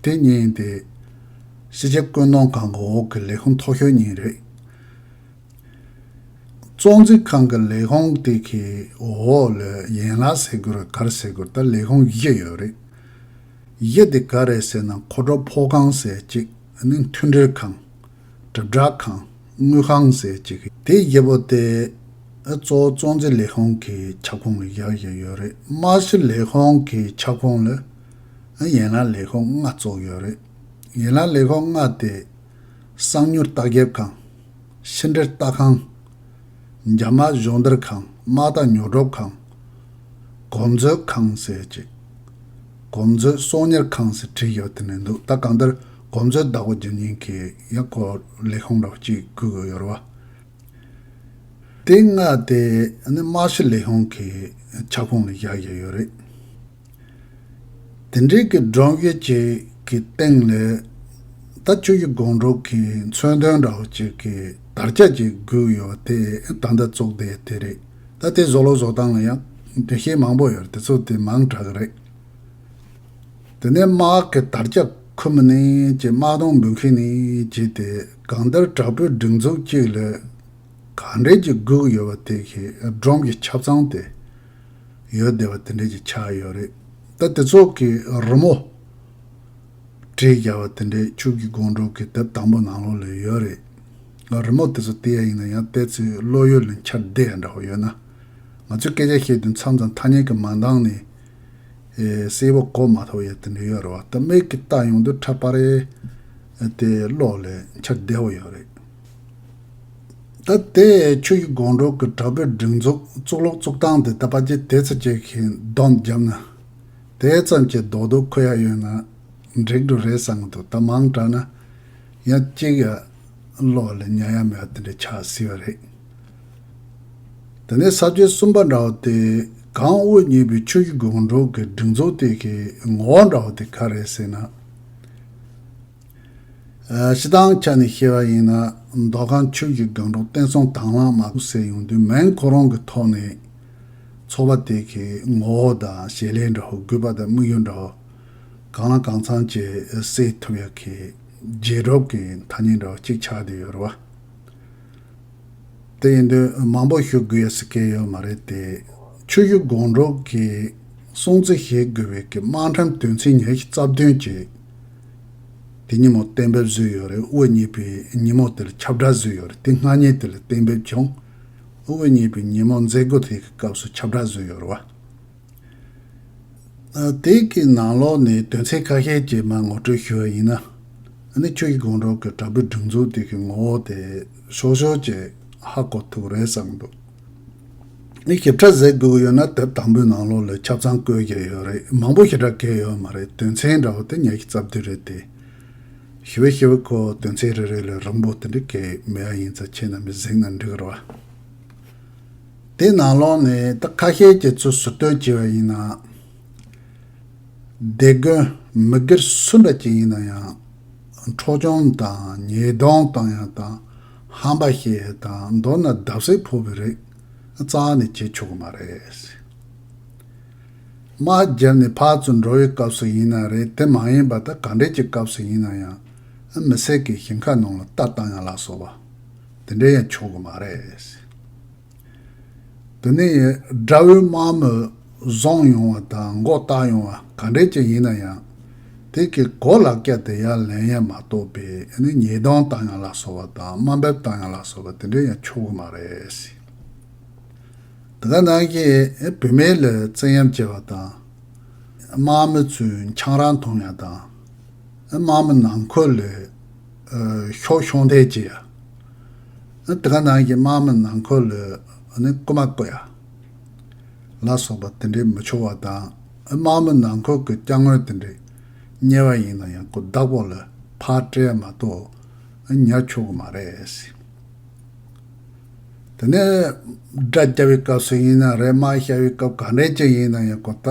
དེ་གཉིས་དེ་སྤྱི་ཁྱབ་བཀོད་འདོམས་ཁང་གི་འོག་གི་ལས་ཁུངས་མཐོ་ཤོས་གཉིས་རེད། གཙོ་འཛིན་ཁང་གི་ལས་ཁུངས་དེ་གི་འོག་ལ་ཡན་ལག་ཟེར་དགོས་རེད་ག་རེ་ཟེར་དགོས་རེད། ད་ལས་ཁུངས་བཞི་ཡོད་རེད། བཞི་དེ་ག་རེ་ཟེར་ན་མཁོ་སྒྲུབ་ཕོགས་ཁང་ཟེར་གཅིག་ཨ་ནི་མཐུན་སྒྲིལ་ཁང་། དྲིལ་བསྒྲགས་ཁང་། དངུལ་ཁང་ཟེར་གཅིག་དེ་བཞི་པོ་དེ་ གཙོ་བོ་གཙོ་འཛིན་ལས་ཁུངས་ཀྱི་ཁྱབ་ཁོངས་ལ་བཞག་བཞག་ཡོད་རེད། རྨང་གཞི་ལས་ཁུངས་ཀྱི་ཁྱབ་ཁོངས་ལ་ཡན་ལག་ལས་ཁུངས་ལྔ་བཙུགས་ཡོད་རེད། ཡན་ལག་ལས་ཁུངས་ལྔ་དེ་གསང་མྱུལ་ལྟ་རྒྱབ་ཁང་། ཕྱི་འབྲེལ་ལྟ་ཁང་། རྒྱ་མ་སྦྱོང་བརྡར་ཁང་། དམག་དང་ཉོ་སྒྲུབ་ཁང་། གོ་འཛོལ་ཁང་ཟེར་ཅིག་གོ་འཛོལ་གསོག་ཉར་ཁང་ཟེར་བྲིས་ཡོད་དེ་ནས་འདུག་ད་གང་ལྟར་གོ་འཛོལ་བདག་པོ་རྒྱབ་མཁན་གྱི་ཡང་ཁོ་ལས་ཁུངས་འདྲ་བོ་གཅིག་དགོས་ཀྱི་ཡོད་རེད་བ། དེ་ལྔ་དེ་ནི་རྨང་གཞི་ལས་ཁུངས་ཀྱི་ཁྱབ་ཁོངས་ལ་བཞག་བཞག་ཡོད་རེད། དེ་འདྲའི་གི་སྒྲོམ་གཞི་ཅིག་གི་སྟེང་ལ་ད་ཆུ་བཞི་སྒང་དྲུག་གི་མཚོན་དོན་འདྲ་བོ་ཅིག་གི་དར་ཆ་ཅིག་དགོས་ཡོད་དེ་ད་ལྟ་བཙུགས་བསྡད་དེ་རེད། ད་དེ་བཟོ་ལུགས་བཟོ་སྟངས་ལ་ཡང་འགྲེལ་བཤད་མང་པོ་ཡོད་རེད། དེ་ཚོ་དེ་མང་དྲགས་རེད། དེ་ནས་དམག་གི་དར་ཆ་ཁུར་མི་ནས་ཀྱི་དམག་དོང་འབུད་མཁན་ནས་ཀྱི་དེ་གང་ལྟར་དྲག་པོའི་སྒྲིག་འཛུགས་གཅིག་ལ་ག་འདྲས་ཀྱི་སྒུག་ཡོད་པ་དེ་གི་སྒྲོམ་གྱི་ཆ་ཚང་དེ་ཡོད་བསྡད་པ་དེ་འདྲས་ཀྱི་ཆགས་ཡོད་རེད། ད་དེ་ཚོ་གི་རི་མོ་བྲིས་བཞག་པ་དེ་འདྲས་ཆུ་བཞི་སྒང་དྲུག་གི་དེབ་དང་པོ་ནང་ལོགས་ལ་ཡོད་རེད། རི་མོ་དེ་ཚོ་བལྟས་ཡ་ཡིན་ན་ཡང་ཏོག་ཙམ་བློ་ཡུལ་ལ་འཆར་བསྡད་ཡ་འདྲ་བོ་ཡོད་ན། ང་ཚོས་སྐད་ཆ་བཤད་དུས་མཚམས་མཚམས་ཐ་སྙད་ཀྱི་མ་འདང་ནས་ཨེ་གསལ་པོ་གོ་མ་ཐུབ་ཡ་དེ་འདྲ་ཡོད་རེད་བ། ད་མིག་གིས་ལྟ་ཡོང་དུས་ཁྲ་པ་རེ་དེ་བློ་ལ་འཆར་བདེ་བོ་ཡོད་རེད། ད་དེ་ཆུ་བཞི་སྒང་དྲུག་གི་དྲག་པོའི་སྒྲིག་འཛུགས་གཙུག་ལག་བཙུགས་སྟངས་དེ་ད་ཕལ་ཆེར་དེ་ཚོ་ཅིག་གིས་སྡོམ་བརྒྱབ་ན་དེ་ཙམ་གྱི་རྡོག་རྡོག་ཁུར་ཡ་ཡོད་ན་འགྲིག་འགྲོ་རེད་བསམ་གི་འདུག་ད་མང་དྲགས་ན་ཡང་གཅིག་ཡ་བློ་ལ་ཉར་ཡ་མེད་པ་དེ་འདྲ་ཆགས་སྲིད་པ་རེད། དེ་ནས་ས་བཅད་གསུམ་པ་འདྲ་བོ་དེ་གངས་དབུ་བརྙེས་པའི་ཆུ་བཞི་སྒང་དྲུག་གི་སྒྲིག་འཛུགས་དེ་གི་ངོ་བོ་འདྲ་བོ་དེ་ག་རེད་ཟེར་ན། ཨ་སྤྱིར་བཏང་ཆ་ནས་བཤད་པ་ཡིན་ན་མདོ་ཁམས་ཆུ་བཞི་སྒང་དྲུག་བསྟན་སྲུང་དྭང་བླངས་དམག་ཟེར་ཡོང་དུས་མོན་གྷོ་རོང་གི་ཐོག་ནས་ཚོགས་པ་དེ་གི་ངོ་བོ་དང་བྱེད་ལས་འདྲ་བོ་དགོས་པ་དང་དམིགས་ཡུལ་འདྲ་བོ་གང་ལ་གང་འཚམ་གྱིས་གསལ་ཐུབ་ཡ་གི་རྗེས་གྲུབ་ཀྱི་ཐ་སྙད་འདྲ་བོ་གཅིག་ཆགས་བསྡད་ཡོད་རེད་བ། དེ་ཡིན་དུས་མང་པོ་ཞུ་དགོས་ཡ་ཟེར་མཁན་ཡོད་མ་རེད་དེ། ཆུ་བཞི་སྒང་དྲུག་གི་སྲུང་བརྩི་བྱེད་དགོས་པའི་གི་དམག་འཁྲུག་དོན་ཚན་ཉི་ཤུ་རྩ་བདུན་གྱི་དེ་ཉིན་མོ་གཏན་འབེབས་བཟོས་ཡོད་རེད། དབུ་བརྙེས་པའི་ཉིན་མོ་དེ་ལ་ཁྱབ་བསྒྲགས་བཟོས་ཡོད་རེད། དེ་སྔ་ཉིན་དེ་ལ་གཏན་འབེབས་བྱུང་། དབུ་བརྙེས་པའི་ཉིན་མོ་མཛད་སྒོ་དེ་གི་སྐབས་སུ་ཁྱབ་བསྒྲགས་བཟོས་ཡོད་རེད་བ། ཨ་དེ་གི་ནང་ལོགས་ནས་དོན་ཚན་ཁ་ཤས་ཀྱི་མར་ངོ་སྤྲོད་ཞུ་བ་ཡིན་ན། ཨ་ནི་ཆུ་བཞི་སྒང་དྲུག་གི་དྲག་པོའི་སྒྲིག་འཛུགས་དེ་གི་ངོ་བོ་དེ་ཞོག་ཞོག་ཅིག་ཧ་གོ་ཐུབ་རེད་བསམ་འདུག་ཨ་ནི་ཞིབ་ཕྲ་གཟིགས་དགོས་ཀྱི་ཡོད་ན་དེབ་དང་པོའི་ནང་ལོགས་ལ་ཆ་ཚང་བཀོད་ཀྱི་ཡོད་རེད། མང་པོ་ཞེ་དྲག་གང་ཡོད་མ་རེད། དོན་ཚན་འདྲ་བོ་དེ་ཉི་ཤུ་རྩ་བདུན་རེད་དེ། ཞེ་པོ་ཞེ་པོ་ཁོ་དོན་ཚན་རེ་རེ་ལ་རིང་པོ་དེ་འདྲ་གང་མེད་པ་ཡིན་ཙང་ཁྱེད་རྣམ་པས་གཟིགས་ན་འགྲིག་རེད་བ། དེ་ནང་ལོགས་ནས་ད་ཁ་ཤས་ཀྱི་ཚུལ་ཟུར་བཏོན་བྱས་པ་ཡིན་ན། སྡེ་དགོན་མི་སྒེར་སུ་འདྲ་ཅིག་ཡིན་ན་ཡང་འཕྲོག་བཅོམ་དང་ཉེས་རྡུང་བཏང་ཡ་དང་ཧམ་པ་བཤད་ཡ་དང་མདོར་ན་བརྡབ་གསིག་ཕོག་པའི་རིགས་རྩ་བ་ནས་བྱེད་ཆོག་གི་མ་རེད། དམག་བརྒྱབ་ནས་ཕར་ཚུར་འགྲོ་བའི་སྐབས་སུ་ཡིན་ན་རེད། དེ་མ་ཡིན་པ་ད་ག་འདྲས་ཀྱི་སྐབས་སུ་ཡིན་ན་ཡང་མི་སེར་གྱི་ཞིང་ཁ་ནང་ལ་རྟ་བཏང་ཡ་ལ་སོགས་པ་དེ་འདྲས་ཡང་ཆོག་གི་མ་རེད། དེ་ནས་དགྲ་བོའི་དམག་མི་བཟུང་ཡོང་བ་དང་མགོ་བཏགས་ཡོང་བ་ག་འདྲས་ཀྱི་ཡིན་ན་ཡང་། དེ་གི་གོ་ལག་ཁྱེར་དེ་ཡར་ལེན་ཡ་མ་གཏོགས་པའི་ཨ་ནི་ཉེས་རྡུང་བཏང་ཡ་ལ་སོགས་པ་དང་དམའ་འབེབས་བཏང་ཡ་ལ་སོགས་པ་དེ་འདྲས་ཡང་ཆོག་གི་མ་རེད། དེ་ག་ནང་བཞིན་བུད་མེད་ལ་བཙན་གཡེམ་བྱས་པ་དང་། དམག་མི་ཚོས་ཆང་རག་འཐུང་ཡ་དང་། དམག་མི་ནང་ཁུལ་ལ་ཤོག་ཤོང་ཐལ་བྱེད་ཡ། དེ་ག་ནང་བཞིན་དམག་མི་ནང་ཁུལ་ལ་རྐུ་མ་རྐུ་ཡ་ལ་སོགས་པ་དེ་འདྲས་མི་ཆོག་པ་དང་། དམག་མི་ནང་ཁུལ་གྱི་དཔྱ་དངུལ་དེ་འདྲས་རྙེད་པ་ཡིན་ན་ཡང་ཁོ་བདག་པོ་ལ་ཕར་སྤྲད་ཡ་མ་གཏོགས་ཉར་ཆོག་གི་མ་རེད། དེ་ནས་དགྲ་རྒྱབ་པའི་སྐབས་སུ་ཡིན་ན་རེད། དམག་བཤར་བའི་སྐབས་ག་འདྲས་ཅིག་ཡིན་ན་ཡང་ཁོ་ད་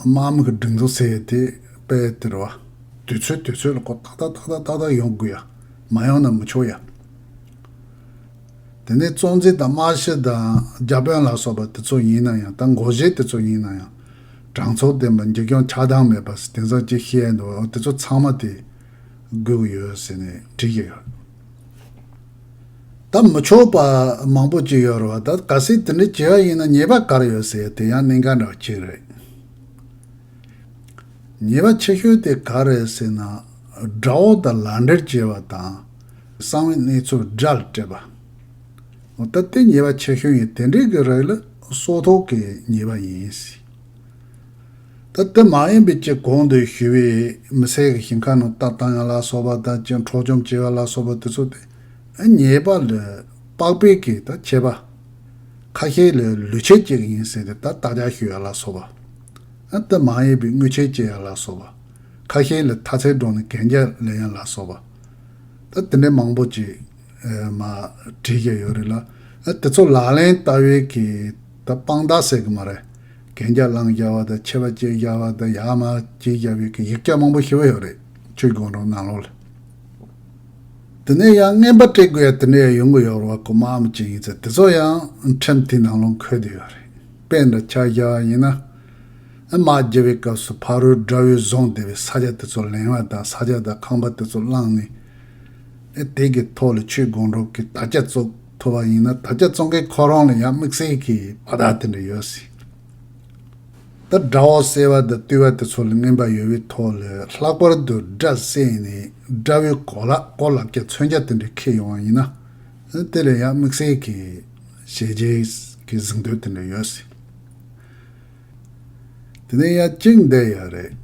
དམག་མི་གི་སྒྲིག་འཛུགས་ཟེར་ཡ་དེ་དཔེ་དེ་རེད་བ། དུས་ཚོད་དུས་ཚོད་ལ་ཁོ་ཏག་ཏག་ཏག་ཏག་ཏག་ཏག་ཡོང་དགོས་ཡ། མ་ཡོང་ན་མི་ཆོག་ཡ། དེ་ནས་གཙོ་འཛིན་དང་དམག་སྤྱི་དང་བརྒྱ་དཔོན་ལ་སོགས་པ་དེ་ཚོ་ཡིན་ན་ཡང་། ད་འགོ་བཞེས་དེ་ཚོ་ཡིན་ན་ཡང་། དྲང་ཚུགས་ལྡན་པ། འཇིགས་སྐྱོང་ཆགས་སྡང་མེད་པ་ཟེར་དེང་སང་ཅིག་བཤད་འདུག་དེ་ཚོ་ཚང་མ་དེ་དགོས་ཀྱི་ཡོད་ཟེར་ནས་བྲིས་ཀྱི་ཡོད། ད་མི་ཆོག་པ་མང་པོ་ཅིག་ཡོད་རེད་བ། ད་གལ་སྲིད་དེ་འདྲ་བྱས་པ་ཡིན་ན་ཉེས་པ་ག་རེ་ཡོད་ཟེར་དེ་ཡང་གནད་འགག་འདྲ་བ་ཅིག་རེད། ཉེས་པ་ཆེ་ཤོས་དེ་ག་རེ་ཟེར་ན། དགྲ་བོ་དང་ལག་འབྲེལ་བྱས་པ་དང་། གསང་བའི་གནས་ཚུལ་དགྲ་ལ་སྤྲད་པ། ད་དེ་ཉེས་པ་ཆེ་ཤོས་ཡིན། དེ་འདྲའི་གི་རིགས་ལ་སྲོག་ཐོག་གི་ཉེས་པ་ཡིན། ད་དེ་མ་ཡིན་པའི་ཅིག་གོང་དུ་ཞུས་པའི་མི་སེར་གྱི་ཞིང་ཁ་ནང་རྟ་བཏང་ཡ་ལ་སོགས་པ་དང་ཅིག་འཕྲོག་བཅོམ་བྱེད་པ་ལ་སོགས་པ་དེ་ཚོ་དེ་ཉེས་པ་ལ་དཔག་པའི་གི་ད་ཆད་པ། ཁ་ཤས་ལ་ལུས་ཆད་ཅིག་ཡིན་ཟེར་ཏེ་ད་དག་ཆ་ཞུ་ཡ་ལ་སོགས་པ། ད་མ་ཡིན་པའི་དངུལ་ཆད་བཅད་ཡ་ལ་སོགས་པ། ཁ་ཤས་ལ་མཐའ་ཚད་འགྲོ་ནས་གན་རྒྱ་ལེན་ཡ་ལ་སོགས་པ། ད་དེ་འདྲའི་མང་པོ་ཅིག་ཨེ་མ་བྲིས་བཞག་ཡོད་རེད་ལ། ཨ་དེ་ཚོ་ལག་ལེན་བསྟར་བའི་གི་ད་དཔང་རྟགས་ཟེར་གི་མ་རེད། གན་རྒྱ་བླངས་བཞག་པ་དང་ཆད་པ་བཅད་བཞག་པ་དང་ཡར་མར་བྱས་བཞག་པའི་གི་ཡིག་ཆ་མང་པོ་ཞེ་པོ་ཡོད་རེད། ཆོས་དགོང་དྲོ་ནང་ལོགས་ལ། དེ་ནས་ཡང་རྔན་པ་སྤྲད་དགོས་ཡ་དེ་འདྲ་ཡང་ཡོང་གི་ཡོད་རེད་བ། གོ་དམའ་མོ་ཅིག་ཡིན་ཚེ་དེ་ཚོ་ཡང་ཁྲིམས་དེའི་ནང་ལོགས་འཁོད་བསྡད་ཡོད་རེད། དཔེ་འདྲ་ཆ་བཞག་པ་ཡིན་ན། ཨ་དམག་རྒྱག་པའི་སྐབས་སུ་ཕ་རོལ་དགྲ་བོས་བཟུང་བསྡད་པའི་ས་ཆ་དེ་ཚོ་ལེན་པ་དང་ས་ཆ་དང་ཁང་པ་དེ་ཚོ་བླངས་ནས། ཨེ་དེ་གི་ཐོག་ལ་ཆོས་དགོང་དྲོ་གི་དར་ཆ་བཙུགས་ཐུབ་པ་ཡིན་ན་དར་ཆ་བཙོང་མཁན་ཁོ་རང་ལ་ཡང་དམིགས་བསལ་གྱི་དཔའ་རྟགས་དེ་འདྲ་ཡོད་སྲིད། ད་དགྲ་བོ་བསད་པ་དང་བཏུལ་བ་དེ་ཚོ་ལ་རྔན་པ་ཡོད་པའི་ཐོག་ལ་ལྷག་པར་དུ་དགྲ་བསད་ནས་དགྲ་བོའི་གོ་ལག་གོ་ལག་རྒྱ་མཚོན་ཆ་དེ་འདྲ་འཁྱེར་ཡོང་བ་ཡིན་ན། དེ་ལ་ཡང་དམིགས་བསལ་གྱི་ཞལ་ལྕེ་གི་གཟེངས་བསྟོད་དེ་འདྲ་ཡོད་སྲིད། དེ་ནས་ཡང་གཅིག་འདི་ཡོད་རེད།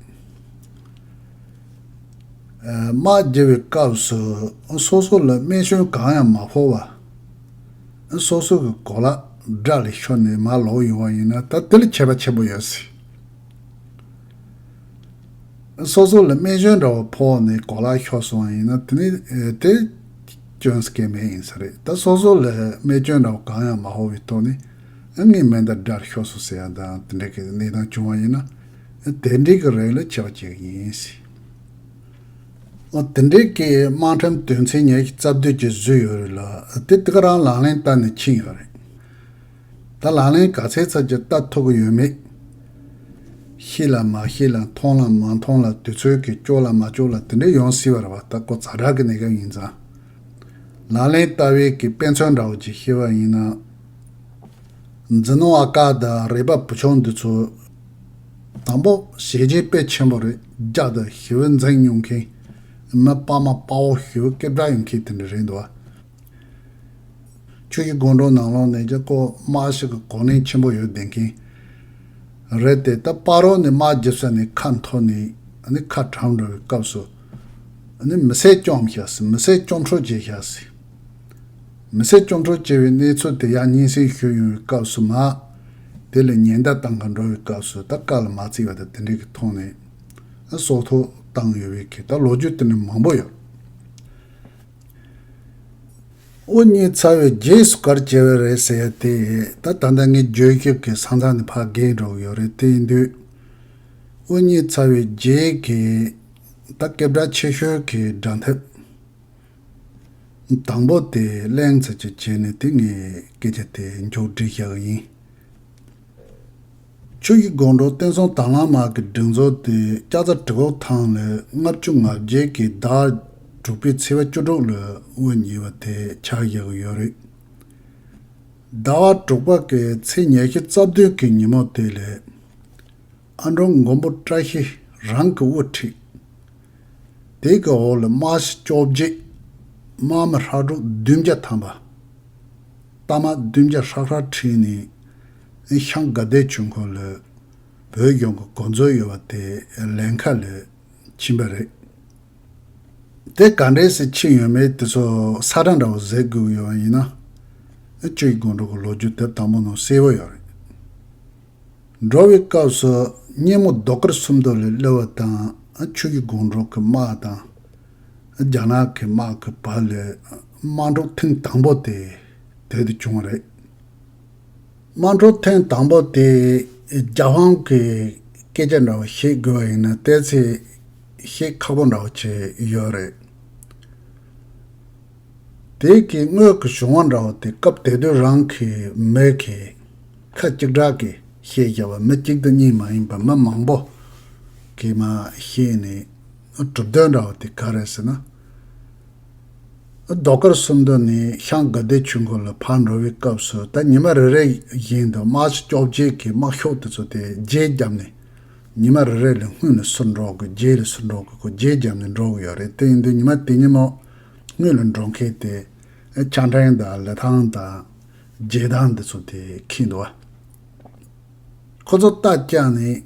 ཨ་དམག་རྒྱག་པའི་སྐབས་སུ་སོ་སོ་ལ་རྨས་སྐྱོན་གང་ཡང་མ་ཕོག་པ། སོ་སོ་གི་གོ་ལག་དགྲ་ལ་ཤོར་ནས་མར་ལོག་ཡོང་བ་ཡིན་ན་ད་དེ་ལ་ཆད་པ་ཆེན་པོ་ཡོད་སྲིད། སོ་སོ་ལ་རྨས་སྐྱོན་འདྲ་བོ་ཕོག་ནས་གོ་ལག་ཤོར་སོང་བ་ཡིན་ན་དེ་ནི་ཨེ་དེ་སྐྱོན་སྐྱེ་མེད་ཡིན་ས་རེད། ད་སོ་སོ་ལ་རྨས་སྐྱོན་འདྲ་བོ་གང་ཡང་མ་ཕོག་པའི་ཐོག་ནས་ཨ་ངའི་མེ་མདའ་དགྲར་ཤོར་སོང་ཟེར་ཡ་དང་དེ་འདྲ་གི་གནས་སྟངས་བྱུང་བ་ཡིན་ན་ཨ་དེ་འདྲའི་གི་རིགས་ལ་ཆད་པ་གཅོད་གི་ཡིན་ཟེར། ཨ་དེ་འདྲའི་གི་དམག་ཁྲིམས་དོན་ཚན་ཉི་ཤུ་རྩ་བདུན་གྱི་བཟོས་ཡོད་རེད་ལ་དེ་དེ་ག་རང་ལག་ལེན་བསྟར་ནས་ཕྱིན་ཡོད་རེད། ད་ལག་ལེན་ག་ཚད་ཙམ་ཅིག་བསྟར་ཐུབ་ཀྱི་ཡོད་མེད། ཤེས་ལ་མ་ཤེས་ལ་མཐོང་ལ་མ་མཐོང་ལ་དུས་ཚོད་ཀྱིས་ལྕོགས་ལ་མ་ལྕོགས་ལ་དེ་འདྲ་ཡོང་སྲིད་པ་རེད་བ། ད་ཁོ་ཛ་དྲག་གི་གནས་སྐབས་ཡིན་ཙང་། ལག་ལེན་བསྟར་བའི་གི་དཔེ་མཚོན་འདྲ་བོ་ཅིག་བཤད་པ་ཡིན་ན། འཛིན་ནོར་ཨ་ཀ་དང་རས་པ་བུ་ཆུང་འདི་ཚོ། དང་པོ་ཞལ་ལྕེ་དཔེ་ཆེན་པོ་རེད། རྒྱ་དང་ཞི་བའི་འཛིང་མྱོང་མཁན། མི་དཔའ་མ་དཔའ་བོ་ཞི་བའི་སྐད་གྲགས་ཡོད་མཁན་དེ་འདྲ་རེད་འདུག་བ། ཆོས་ཀྱི་སྒོ་འགྲོ་ནང་ལོགས་ནས་ཀྱང་ཁོ་དམག་ཞིག་གི་གོ་གནས་ཆེན་པོ་ཡོད་བསྡད་མཁན་རེད་དེ། ད་སྤ་རོ་ནས་དམག་རྒྱབ་ས་ནས་ཁ་འཐོར་ནས་ཨ་ནི་ཁ་གྲམ་འགྲོ་བའི་སྐབས་སུ། ཨ་ནི་མི་སེར་བཅོམ་བཞག་སྲིད། མི་སེར་བཅོམ་འཕྲོག་བྱས་བཞག་སྲིད། མི་སེར་བཅོམ་འཕྲོག་བྱས་པའི་གནས་ཚུལ་དེ་ཡང་སྙན་སེང་ཞུ་ཡོང་བའི་སྐབས་སུ་མ། དེ་ལ་ཉེན་བརྡ་བཏང་ག་འགྲོ་བའི་སྐབས་སུ་ད་བཀའ་ལ་མ་བརྩིས་པ་དང་དེ་འདྲའི་གི་ཐོག་ནས་སྲོག་ཐོག་བཏང་ཡོད་པའི་གི་ད་ལོ་རྒྱུས་དེ་འདྲ་མང་པོ་ཡོད། དབུ་བརྙེས་ཚར་བའི་རྗེས་སུ་ག་རེ་བྱས་པ་རེད་ཟེར་ཡ་དེ་ད་ད་ལྟ་ངས་བརྗོད་ཞིབ་ཀྱི་ས་མཚམས་ནས་ཕར་བརྒལ་འགྲོ་གི་ཡོད་རེད། དེ་ཡིན་དུས་དབུ་བརྙེས་ཚར་བའི་རྗེས་ཀྱི་ད་སྐད་གྲགས་ཆེ་ཤོས་ཀྱི་སྒྲ་འཐེབ་དང་པོ་དེ་གླེང་ཚར་གཅིག་བྱས་ནས་དེ་ངས་སྐད་ཆ་དེ་མཇུག་སྒྲིལ་བཞག་གི་ཡིན། ཆོས་ཀྱི་སྒོ་འགྲོ་བསྟན་སྲུང་དྭང་བླངས་མ་གི་སྒྲིག་འཛུགས་དེ་ལྕགས་རྩ་གྲི་གུག་ཐང་ལ་ལྔ་བཅུ་ང་བརྒྱད་ཀྱི་ཟླ་དྲུག་པའི་ཚེས་པ་བཅུ་དྲུག་ལ་དབུ་བརྙེས་པ་དེ་ཆགས་བཞག་གི་ཡོད་རེད། ཟླ་བ་དྲུག་པ་གི་ཚེས་ཉི་ཤུ་རྩ་བདུན་གྱི་ཉིན་མོ་དེ་ལ་ཨ་འབྲུག་མགོན་པོ་བཀྲ་ཤིས་རང་གི་དབུ་ཁྲིད། དེ་གི་འོག་ལ་དམག་སྤྱི་བཅོ་བརྒྱད། དམག་མི་ཧྲག་སྒྲུག་བདུན་བརྒྱ་ཐམ་པ། རྟ་དམག་བདུན་བརྒྱ་ཧྲག་ཧྲག་ཁྲིད་ནས་ཤང་དགའ་ལྡན་ཆོས་འཁོར་ལ་བོད་གཞུང་གི་གོ་མཛོད་ཡོད་པ་དེ་ལེན་ཁ་ལ་ཕྱིན་པ་རེད། དེ་ག་འདྲས་སེ་ཕྱིན་ཡོད་མེད་དེ་ཚོ་ས་ཁྲ་འདྲ་བོ་གཟིགས་དགོས་ཀྱི་ཡོད་པ་ཡིན་ན། ཆོས་ཀྱི་སྒོ་འགྲོ་གི་ལོ་རྒྱུས་དེབ་དང་པོ་ནང་གསལ་པོ་ཡོད་རེད། འགྲོ་བའི་སྐབས་སུ་སྙེ་མོ་རྡོ་དཀར་སུམ་མདོ་ལ་སླེབས་པ་དང་ཆོས་ཀྱི་སྒོ་འགྲོ་གི་དམག་དང་། རྒྱ་ནག་གི་དམག་གི་བར་ལ་དམག་འཁྲུག་ཐེངས་དང་པོ་དེ་དེ་དུ་བྱུང་བ་རེད། དམག་འཁྲུག་ཐེངས་དང་པོ་དེ་རྒྱ་དབང་གི་སྐད་ཆ་འདྲ་བོ་བཤད་དགོས་པ་ཡིན་ན་ཏོག་ཙམ་བཤད་ཁག་པོ་འདྲ་བོ་ཅིག་ཡོད་རེད། དེ་གི་དངོས་ཀྱི་བྱུང་བ་འདྲ་བོ་དེ་སྐབས་དེ་དུས་རང་གི་མི་གི་ཁ་གཅིག་གྲགས་ཀྱིས་བཤད་བཞག་པ། མི་གཅིག་དང་གཉིས་མ་ཡིན་པར་མི་མང་པོ་གིས་མར་བཤད་ནས་གྲུབ་དོན་འདྲ་བོ་དེ་ག་རེ་ཟེར་ན། རྡོ་དཀར་སུམ་མདོ་ནས་ཤང་དགའ་ལྡན་ཆོས་འཁོར་ལ་ཕར་འགྲོ་བའི་སྐབས་སུ་ད་ཉི་མ་རེ་རེ་བཞིན་དུ་དམག་སྤྱི་བཅོ་བརྒྱད་ཀྱི་དམག་ཤོག་དེ་ཚོ་དེ་རྗེས་བརྒྱབ་ནས། ཉི་མ་རེ་རེ་ལ་སྔོན་ལ་ཚུར་འགྲོ་དགོས། རྗེས་ལ་ཚུར་འགྲོ་དགོས། ཁོ་རྗེས་བརྒྱབ་ནས་འགྲོ་གི་ཡོད་རེད། དེ་ཡིན་དུས་ཉི་མ་དེ་ཉིན་མོ་སྔོན་ལ་འགྲོ་མཁན་དེ་ཨ་ཆ་འཕྲིན་དང་ལི་ཐང་དང་ རྒྱལ་ཐང་འདི་ཚོ་དེ་འཁྱེར་འདུག་བ། ཁོ་ཚོ་རྟ་བཀྱགས་ནས་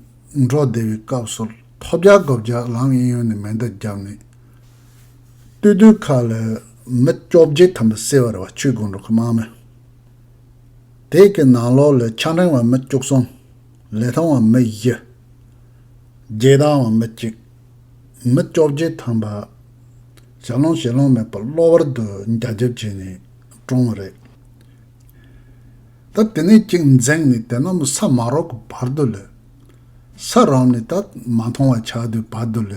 འགྲོ་བསྡད་པའི་སྐབས་སུ་ལྷོ་བྱ་གོ་བྱ་ལམ་གཡས་གཡོན་ནས་མེ་མདའ་བརྒྱབ་ནས། སྟོད་སྟོད་ཁ་ལ་མི་བཅོ་བརྒྱད་ཐམ་པ་བསད་པ་རེད་བ། ཆོས་སྒང་དྲུག་གི་དམག་མི། དེ་གི་ནང་ལོགས་ལ་ཕྱག་འཕྲེང་བ་མི་བཅུ་གསུམ། ལི་ཐང་བ་མི་བཞི། རྒྱལ་ཐང་བ་མི་གཅིག། མི་བཅོ་བརྒྱད་ཐམ་པ། ཞལ་ལུང་ཞལ་ལུང་མེད་པར་གློ་བུར་དུ་འཇའ་རྒྱབ་བྱས་ནས་བཀྲོངས་པ་རེད། ད་དེ་ནས་གཅིག་འཛིངས་ནས་དེ་ནས་མི་ས་མ་རོག་གི་བར་དུ་ལ། ས་རོམ་ནས་ད་མ་མཐོང་བ་ཆགས་དུས་བར་དུ་ལ་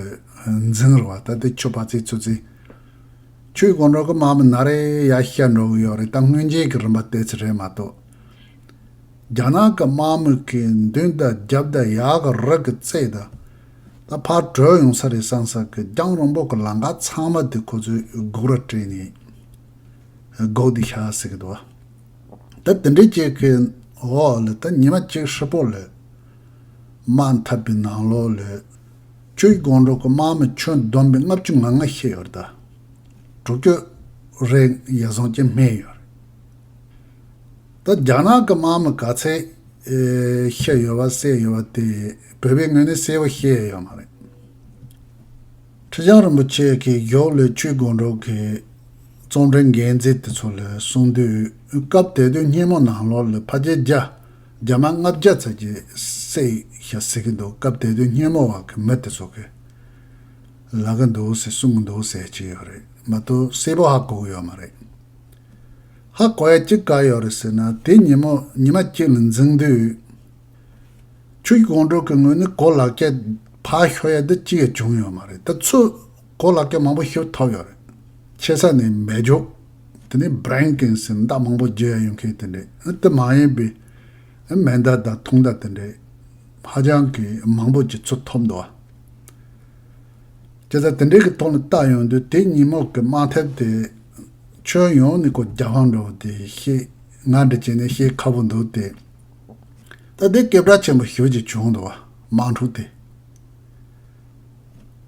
འཛིངས་རེད་བ། ད་དེ་ཆུ་ཕར་ཚིག་ཚུར་ཚིག། ཆོས་སྒང་དྲུག་གི་དམག་མི་ན་རེ་ཡར་ཤར་འགྲོ་གི་ཡོད་རེད། ད་སྔོན་ཆད་ཀྱི་རིམ་པ་དེ་ཚོ་རེད་མ་གཏོགས། རྒྱ་ནག་གི་དམག་མི་གིས་མདུན་དང་རྒྱབ་དང་ཡག་གི་རི་གི་རྩེ་དང་། ད་ཕར་བྲོས་ཡོང་ས་རེད་བསམ་ས་གི་རྒྱང་རིང་པོ་གི་ལམ་ཁ་ཚང་མ་དེ་ཁོ་ཚོས་སྒུག་ར་སྤྲད་ནས་སྒུག་བསྡད་ཤག་ཟེར་གི་འདུག་བ། ད་དེ་འདྲའི་ཅིག་གི་འོག་ལ་ད་ཉི་མ་གཅིག་ཧྲིལ་པོ་ལ་དམག་འཐབ་པའི་ནང་ལོགས་ལ་ཆོས་སྒང་དྲུག་གི་དམག་མི་ཁྱོན་བསྡོམས་པས་ལྔ་བཅུ་ང་ལྔ་ཤི་ཡོད་རེད། ད་དྲུག་ཅུ་རེ་ཡར་སོང་ཅིག་རྨས་ཡོད་རེད། ད་རྒྱ་ནག་གི་དམག་མི་ག་ཚད་ཨེ་ཤི་ཡོད་པ་བསད་ཡོད་པ་དེ་བོད་པའི་ངོས་ནས་གསལ་པོ་ཤེས་ཡོད་མ་རེད། ཁྲི་བྱང་རིན་པོ་ཆེ་གིས་ཞོགས་ལ་ཆོས་སྒང་དྲུག་གི་གཙང་སྦྲའི་འགན་འཛིན་དེ་ཚོ་ལ་གསུངས་དུས། སྐབས་དེ་དུས་སྔོན་མོ་ནང་ལོགས་ལ་ཕལ་ཆེར་རྒྱ་རྒྱ་དམག་ལྔ་བརྒྱ་ཙམ་གྱིས་བསད་ཤག་ཟེར་གི་འདུག་སྐབས་དེ་དུས་སྔོན་མོ་བ་གི་མི་དེ་ཚོ་གིས་ལབ་གི་འདུག་ཟེར་གསུང་གི་འདུག་ཟེར་གྱི་ཡོད་རེད་མ་གཏོགས་གསལ་པོ་ཧ་གོ་གི་ཡོད་མ་རེད། ཧ་གོ་ཡ་གཅིག་ག་ཡོད་རེད་ཟེར་ན། དེ་ཉིན་མོ་ཉི་མ་གཅིག་ལ་འཛིངས་དུས། ཆོས་སྒང་དྲུག་གི་ངོས་ནས་གོ་ལག་ཁྱེར་ཕར་ཤོར་ཡ་འདི་གཅིག་ཡང་བྱུང་ཡོད་མ་རེད། ད་ཚུར་གོ་ལག་ཁྱེར་མང་པོ་ཤོར་ཐུབ་ཡོད་རེད། ཆེ་ས་ནས་མེ་སྒྱོགས། དེ་ནས་བྷི་རེན་ཀིན་ཟེར་མདའ་མང་པོ་རྒྱག་ཡ་ཡོང་མཁན་དེ་འདྲས། དེ་མ་ཡིན་པའི་མེ་མདའ་དང་ཐུང་མདའ་དེ་འདྲས་ཧ་ཅང་གི་མང་པོ་ཅིག་ཚུར་ཐོབ་འདུག་བ། བྱས་ཙང་དེ་འདྲའི་གི་ཐོག་ནས་བལྟ་ཡོང་དུས། དེ་ཉིན་མོ་གི་དམག་འཐབ་དེ་ཁྱོན་ཡོངས་ནས་ཁོ་རྒྱལ་ཕམ་འགྲོ་བ་དེ་ཤེས། ང་འདྲ་བྱས་ནས་ཤེས་ཁག་པོ་འདུག་སྟེ། ད་དེ་སྐད་གྲགས་ཆེན་པོ་ཞེ་པོ་ཅིག་བྱུང་འདུག་བ། དམག་འཁྲུག་དེ།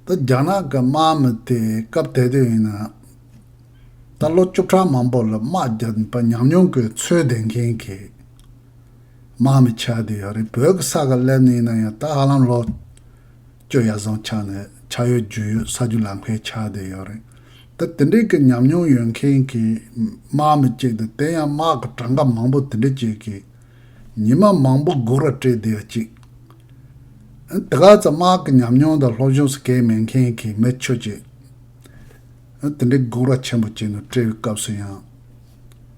ད་རྒྱ་ནག་གི་དམག་མི་དེ་སྐབས་དེ་དུས་ཡིན་ན། ད་ལོ་བཅུ་ཕྲག་མང་པོ་ལ་དམག་རྒྱག་པ་ཉམས་མྱོང་གི་ཚོད་ལྡན་མཁན་གྱི་དམག་མི་ཆགས་བསྡད་ཡོད་རེད། བོད་ཀྱི་ས་ག་སླེབས་ནས་ཡིན་ན་ཡང་ད་ཧ་ལམ་ལོ་བཅུ་ཡར་སོང་ཆགས་ནས་ཆ་ཡོད་རྒྱུས་ཡོད་ས་རྒྱུས་ལམ་ཁའི་ཆགས་བསྡད་ཡོད་རེད། ད་དེ་འདྲའི་གི་ཉམས་མྱོང་ཡོད་མཁན་གྱི་དམག་མི་གཅིག་དང་། དེ་ཡང་དམག་གི་གྲངས་ཀ་མང་པོ་དེ་འདྲ་གཅིག་གིས་ཉི་མ་མང་པོ་སྒུག་ར་སྤྲད་བསྡད་ཡ་གཅིག་དེ་ག་ཙམ་དམག་གི་ཉམས་མྱོང་དང་སློབ་སྦྱོང་སུ་གས་མེད་མཁན་གྱི་མི་ཁྱོད་ཀྱིས་དེ་འདྲའི་སྒུག་ར་ཆེན་པོ་བྱས་ནས་སྤྲད་པའི་སྐབས་སུ་ཡང་།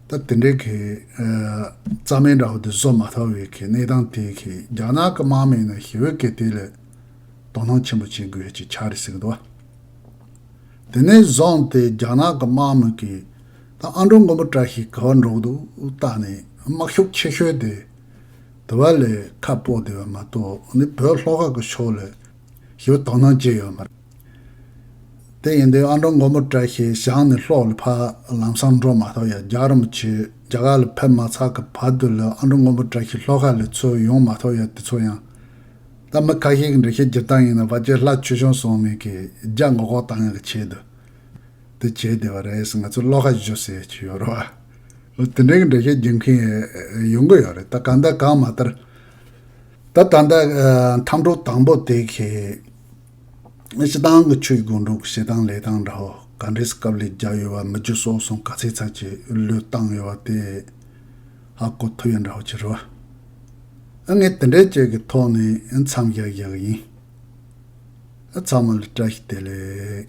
ད་དེ་འདྲའི་གི་རྩ་མེད་འདྲ་བོ་དེ་བཟོ་མ་ཐུབ་པའི་གི་གནས་སྟངས་དེ་གི་རྒྱ་ནག་གི་དམག་མི་ཡིན་ན་ཞེ་པོའི་གི་དེ་ལ་དོ་སྣང་ཆེན་པོ་བྱེད་དགོས་ཡ་ཅིག་ཆགས་རེད་ཟེར་གི་འདུག་བ། དེ་ནས་བཟུང་སྟེ་རྒྱ་ནག་གི་དམག་མི་གིས་ད་ཨ་འབྲུག་མགོན་པོ་བཀྲ་ཤིས་ག་པར་འགྲོ་གི་འདུག་བལྟས་ནས། དམག་ཤུགས་ཆེ་ཤོས་དེ་དེ་བ་ལས་ཁ་སྤོ་བསྡད་པ་མ་གཏོགས། ནི་བོད་ལྷོ་ཁ་གི་ཕྱོགས་ལ་ཞེ་པོ་དོ་སྣང་བྱས་ཡོད་མ་རེད། དེ་ཡིན་དུས་ཨ་འབྲུག་མགོན་པོ་བཀྲ་ཤིས་བྱང་ནས་ལྷོ་ལ་ཕར་ལམ་སང་འགྲོ་མ་ཐུབ་ཡ། རྒྱལ་བ་རིན་པོ་ཆེ་རྒྱ་གར་ལ་ཕེབས་མ་ཚར་གི་བར་དུ་ལ་ཨ་འབྲུག་མགོན་པོ་བཀྲ་ཤིས་ལྷོ་ཁ་ལ་ཚུར་ཡོང་མ་ཐུབ་ཡ་དེ་ཚོ་ཡང་། ད་མི་ཁ་ཤས་ཀྱི་འགྲེལ་བཤད་བརྒྱུད་སྟངས་ཡིན་ན། ཕལ་ཆེར་ལྷ་ཆོས་སྐྱོང་སྲུང་མ་གིས་རྒྱ་མགོ་སྐོར་བཏང་ཡག་གི་ཆེད་དུ་དེ་བྱས་བསྡད་པ་རེད་ཟེར། ང་ཚོ་བློ་ཁ་བཞུ་ཟེར་གྱི་ཡོད་རེད་བ། དེ་འདྲའི་གི་འགྲེལ་བཤད་རྒྱག་མཁན་ཡོང་གི་ཡོད་རེད། ད་གང་ལྟར་གང་མ་ལྟར། ད་ད་ལྟ་ཨ་འཐབ་འཁྲུག་དང་པོ་དེ་གི་སྤྱི་བཏང་གི་ཆོས་སྒང་དྲུག་གི་བྱེད་སྟངས་ལས་སྟངས་འདྲ་བོ་ག་འདྲས་སྐབས་ལས་བརྒྱབ་ཡོད་པ། མི་རྒྱུ་སོགས་གསུམ་ག་ཚད་ཚད་ཀྱི་བློས་བཏང་ཡོད་པ་དེ་ཧ་གོ་ཐུབ་ཡ་འདྲ་བོ་ཅིག་རེད་བ། ཨ་ངས་དེ་འདྲའི་ཅིག་གི་ཐོག་ནས་མཚམས་བཞག་བཞག་གི་ཡིན། ཨ་ཚང་མ་ལ་བཀྲ་ཤིས་བདེ་ལེགས།